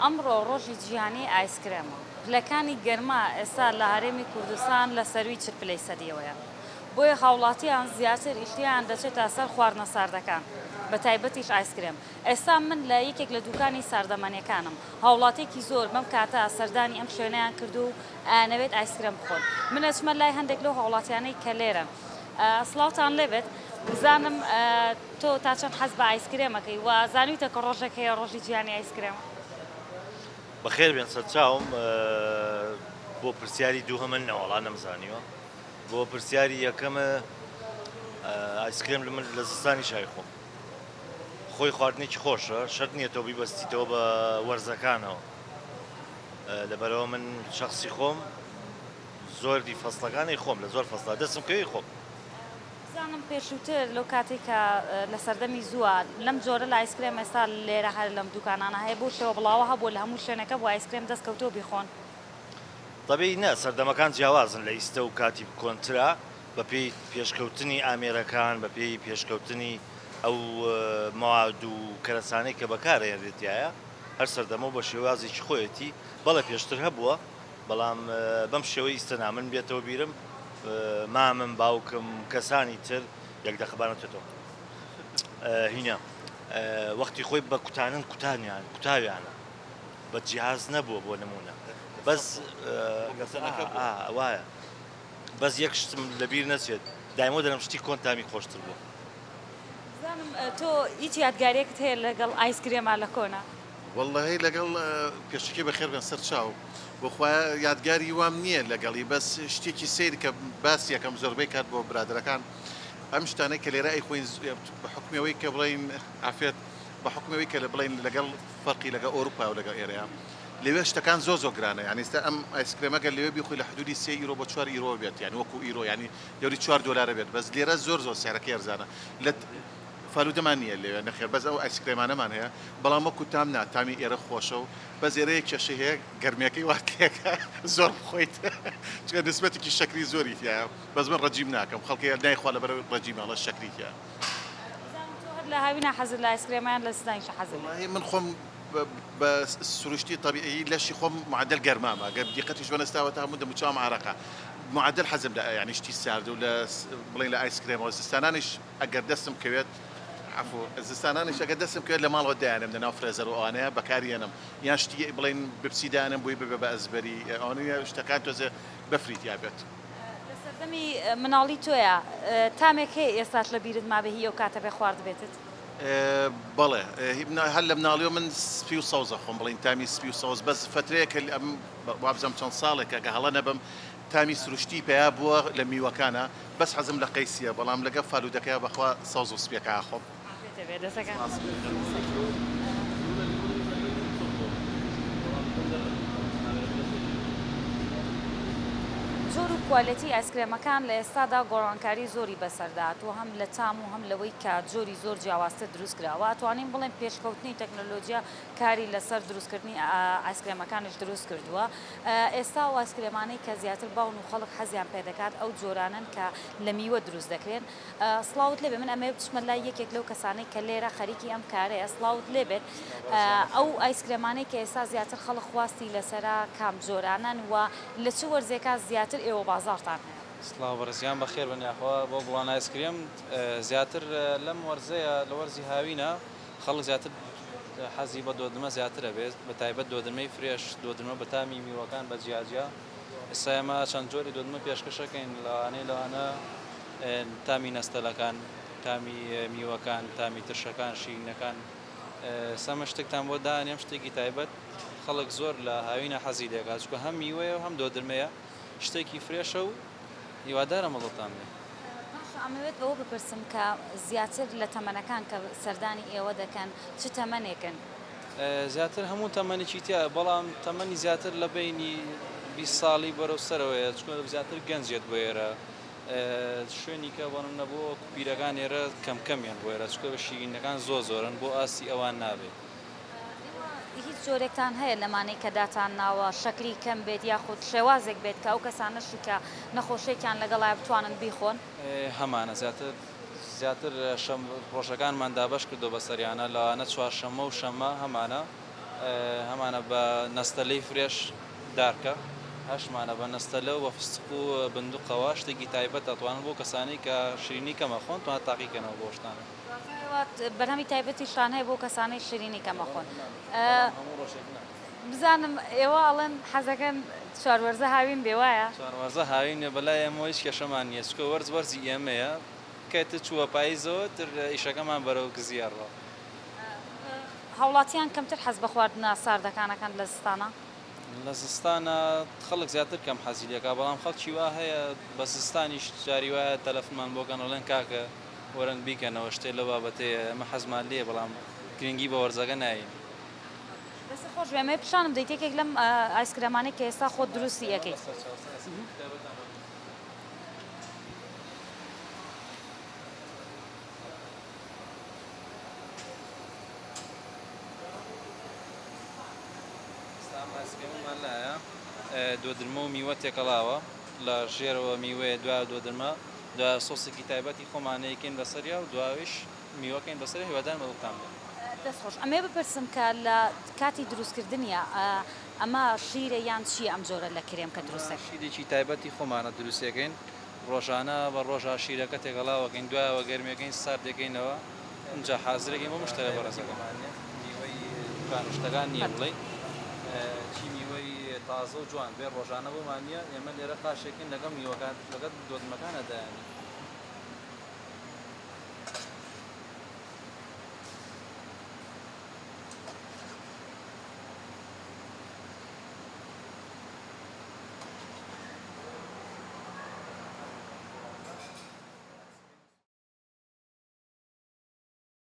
ئەمڕۆ ڕۆژی جیهانی ئایسکرێمە. پلەکانی گەرما ئێستا لە هەرێمی کوردستان لە سەرووی 40 پلەی سەدیەوەیە. بۆیە هاوڵاتیان زیاتر ئیشتیایان دەچێتە سەر خواردنە ساردەکان بە تایبەتیش ئایسکرێم. ئێستا من لە یەکێک لە دوکانی ساردەمەنیەکانم. هاوڵاتیەکی زۆر بەم کاتە سەردانی ئەم شوێنەیان کردووە و ئەیانەوێت ئایسکرێم بخۆن. من ئەچمە لای هەندێک لەو هاوڵاتیانەی کە لێرەن. سڵاوتان لێبێت. بزانم تۆ تا چەند حەز بە ئایسکرێم ئەکەی و زانیوتە کە ڕۆژێک هەیە ڕۆژی جیهانی ئایسکرێمە؟ بەخێر بێن سەرچاوم بۆ پرسیاری دووهەمە نەوەڵا نەمزانیوە بۆ پرسیاری یەکەمە ئایسکرێم لە من لە زستانی شای خۆم خۆی خواردنێکی خۆشە شەرت نییە تۆ بیبەستیتەوە بە وەرزەکانەوە لەبەرەوە من شخصی خۆم زۆری فەسڵەکانی خۆم لە زۆر فەسڵا دەستم کەوی خۆم. بزانم پێشووتر لەو کاتەی کە لە سەردەمی زووە لەم جۆرە لە ئایسکرێم ئێستا لێرە هەر لەم دوکانانە هەیە بەو شێوە بڵاوە هەبووە لە هەموو شوێنەکە بوو ئایسکرێم دەست کەوتووە بیخۆن؟ تەبیعی نا سەردەمەکان جیاوازن لە ئیستە و کاتی کۆنترا بە پێی پێشکەوتنی ئامێرەکان بە پێی پێشکەوتنی ئەو مەواد و کەرەسانەی کە بەکارئەهێنرێت تیایا هەر سەردەمە و بە شێوازێکی خۆیەتی بەڵێ پێشتر هەبووە بەڵام بەم شێوەی ئیستە نا من بێتەوە بیرم مامم باوکم کەسانی تر یەک دەقە با نەچێتەوە هینا وەختی خۆی بە کوتانن کوتانیان کوتاویانە بە جیهاز نەبووە بۆ نمونە بەس وایە بەس یەک شتم لەبیر نەچێت دایمەوە دەرم شتی کۆن تامی خۆشتر بوو. بزانم تۆ هیچ یادگاریەکت هەیە لەگەڵ ئایسکرێما لە کۆنا؟ وەڵڵەهی لەگەڵ پێشەکی بەخێر بێن سەر چاو بۆخوایە یادگاری وام نییە لەگەڵی بەس شتێکی سەیر کە باسی یەکەم زۆربەی کات بۆ برادەرەکان ئەم شتانەی کە لێرە ئەیخۆین بە حوکمی ئەوەی کە بڵێین عافێت بە حوکمی ئەوەی کە بڵێین لەگەڵ فەرقی لەگەڵ ئەوروپا و لەگەڵ ئێرەیە لەوێ شتەکان زۆر زۆر گرانە یانی ئێستا ئەم ئایسکرێمە گەر لەوێ بیخۆی لە حدودی سێ ئیرۆ بۆ چوار ئیرۆ بێت یانی وەکو ئیرۆ یانی دەوری چوار دۆلارە بێت بەس لێرە زۆر زۆر سعرەکەی ئەرزانە لە فالودەمان نییە لەوێ نەخێر بەس ئەو ئایسکرێمانەمان هەیە بەڵام وەکو تام نا تامی ئێرە خۆشە و بەس ئێرە یەک کێشەی هەیە گەرمیەکەی وات لێکە زۆر بخۆیت چونکە نسبەتێکی شەکری زۆری تیایە بەس من ڕەجیم ناکەم خەڵکی نایخوا لەبەر ڕەجیمە ئەڵێ شەکری تیایە. بزانم تۆ هەر لە هاوینا حەزت لە ئایسکرێمە یان لە زستانیشا حەزت لێیە؟ وەڵاهی من خۆم بە سروشتی تەبیعی لەشی خۆم معەدەل گەرمامە گەر دیقەتیش بەن ئێستا وەتا هەموو دەموچاوم عارەقە معەدەل حەزم لە یانی شتی سارد و لە بڵێین لە ئایسکرێمەوە زستانانیش ئەگەر دەستم کەوێت عەفو زستانانیش ئەگەر دەستم کەوێت لە ماڵەوە دایانێم لە ناو فرێزەر و ئەوانەیە بەکاری یەنم یان شتی بڵێین بپسی دانێم بۆی ببێ بە ئەزبەری ئەوانەیە شتەکان تۆزێ بەفری تیا بێت. لە سەردەمی مناڵی تۆیا تامێک هەیە ئێستاش لە بیرت مابێ هی ئەو کاتە بێ خواردبێتت؟ بەڵێ هەر لە مناڵیەوە من سپی و سەوز ئەخۆم بڵێین تامی سپی و سەوز بەس فەترەیەک ئەم وابزانم چەند ساڵێکە گە هەڵە نەبم تامی سروشتی پەیا بووە لە میوەکانا بەس حەزم لە قەیسیە بەڵام لەگەڵ فالودەکەیا بەخوا سەوز و سپیەکە ئەخۆم. جۆر و کوالێتی ئایسکرێمەکان لە ئێستادا گۆڕانکاری زۆری بەسەردا هاتووە هەم لە تام و هەم لەوەی کە جۆری زۆر جیاوازتر دروست کراوە ئەتوانین بڵێین پێشکەوتنی تەکنەلۆجیا کاری لەسەر دروستکردنی ئایسکرێمەکانیش دروست کردووە ئێستا ئەو ئایسکرێمانەی کە زیاتر باون و خەڵک حەزیان پێدەکات ئەو جۆرانەن کە لە میوە دروست دەکرێن سڵاوت لێبێ من ئەمەوێ بچمە لای یەکێک لەو کەسانەی کە لێرە خەریکی ئەم کارەیە سڵاوت لێبێت ئەو ئایسکرێمانەی کە ئێستا زیاتر خەڵک خواستی لەسەرە کام جۆرانەن و لە چ وەرزێکا زیاتر ئێوە بازاڕتان هەیە؟ سڵاو بەڕێزگیان بەخێر بن یاخوا بۆ گوڵان ئایسکرێم زیاتر لەم وەرزەیە لە وەرزی هاوینە خەڵک زیاتر حەزی بە دۆدرمە زیاتر ئەبێت بە تایبەت دۆدرمەی fresh دۆدرمە بە تامی میوەکان بە جیاجیا ئێستا ئێمە چەند جۆری دۆدرمە پێشکەشەکەین لەوانەیە لەوانە تامی نەستەلەکان تامی میوەکان تامی ترشەکان شیرینەکان ئێستا من شتێکتان بۆ دانێم شتێکی تایبەت خەڵک زۆر لە هاوینە حەزی لێکات چونکە هەم میوەیە و هەم دۆدرمەیە شتێکی fresh ە و هیوادارم بەدڵتان بێ. باشە ئەمەوێت ئەوە بپرسم کە زیاتر لە تەمەنەکان کە سەردانی ئێوە دەکەن چ تەمەنێکن؟ زیاتر هەموو تەمەنێکی تیایە بەڵام تەمەنی زیاتر لە بەینی 20 ساڵی بەرەو سەرەوەیە چونکە زیاتر گەنج یەت بۆ ئێرە شوێنی کە بۆ نمونە بۆ پیرەکان ئێرە کەم کەمیان بۆ ئێرە چونکە شیرینەکان زۆر زۆرن بۆ ئاستی ئەوان نابێت. ئێوە هیچ جۆرێکتان هەیە لەمانەی کە داتان ناوە شەکری کەم بێت یاخود شێوازێک بێت کە ئەو کەسانەشی کە نەخۆشیەکیان لەگەڵایە بتوانن بیخۆن؟ هەمانە زیاتر زیاتر شەم ڕۆژەکانمان دابەش کردووە بەسەریانە لەوانە چوارشەممە و شەممە هەمانە. هەمانە بە نەستەلەی fresh dark ە، هەشمانە بە نەستەلە و بە فستق و بندوقەوە، شتێکی تایبەتە ئەتوانن بۆ کەسانەی کە شیرینی کەم ئەخۆن توانن تاقی کەنەوە بۆ شتانە. واتە ئێوە بەرهەمی تایبەتیشتان هەیە بۆ کەسانەی شیرینی کەم ئەخۆن. بەڵام هەموو ڕۆژێک نا. بزانم ئێوە ئەڵێن حەزەکەن چوار وەرزە هاوین بێ وایە؟ چوار وەرزە هاوین بێ بەلای ئێمەوە هیچ کێشەمان نییە چونکە وەرز وەرزی ئێمەیە کە تر چووە پایزەوە تر ئیشەکەمان بەرەو کزی ئەڕوا. هاوڵاتیان کەمتر حەز بە خواردنە ساردەکان ئەکەن لە زستانا؟ لە زستانا خەڵک زیاتر کەم حەزی لێکا بەڵام خەڵکی وا هەیە بە زستانیش جاری وایە تەلەفونمان بۆ کەن ئەڵێن کاکە وەرن بیکەنەوە شتێ لەو بابەتەیە ئێمە حەزمان لێیە بەڵام گرنگی بە وەرزەکە نایەین. دەستت خۆش بێ ئەمەوێ پیشانم دەیت یەکێک لەم ئایسکرێمانەی کە ئێستا خۆت دروستی ئەکەیت. ئێستا ئەم ئایسکرێمەمان لایە دۆدرمە و میوە تێکەڵاوە لە ژێرەوە میوەیە دوایە دۆدرمە دوایە سۆسێکی تایبەتی خۆمان ئەیکەین بەسەریا و دواویش میوەکەین بەسەریا هیوادارم بەدڵتان بێت. دەست خۆش ئەمەوێ بپرسم کە لە کاتی دروست کردنیا ئەمە شیرە یان چیە ئەم جۆرە لە کرێم کە دروست ئەمە شیرێکی تایبەتی خۆمانە دروستیەکەین ڕۆژانە بە ڕۆژا شیرەکە تێکەڵاوەکەین دوایەوە گەرمیەکەین ساردیەکەینەوە ئینجا حازرەکەین بۆ مشتەرە بەڕێزەکەمان. میوەی دوکان و شتەکان نییە بڵێی چی میوەی تازە و جوان بێ ڕۆژانە بۆمان نییە ئێمە لێرە قاشێکین لەگەڵ میوەکان لەگەڵ دۆدمەکانە دایانین.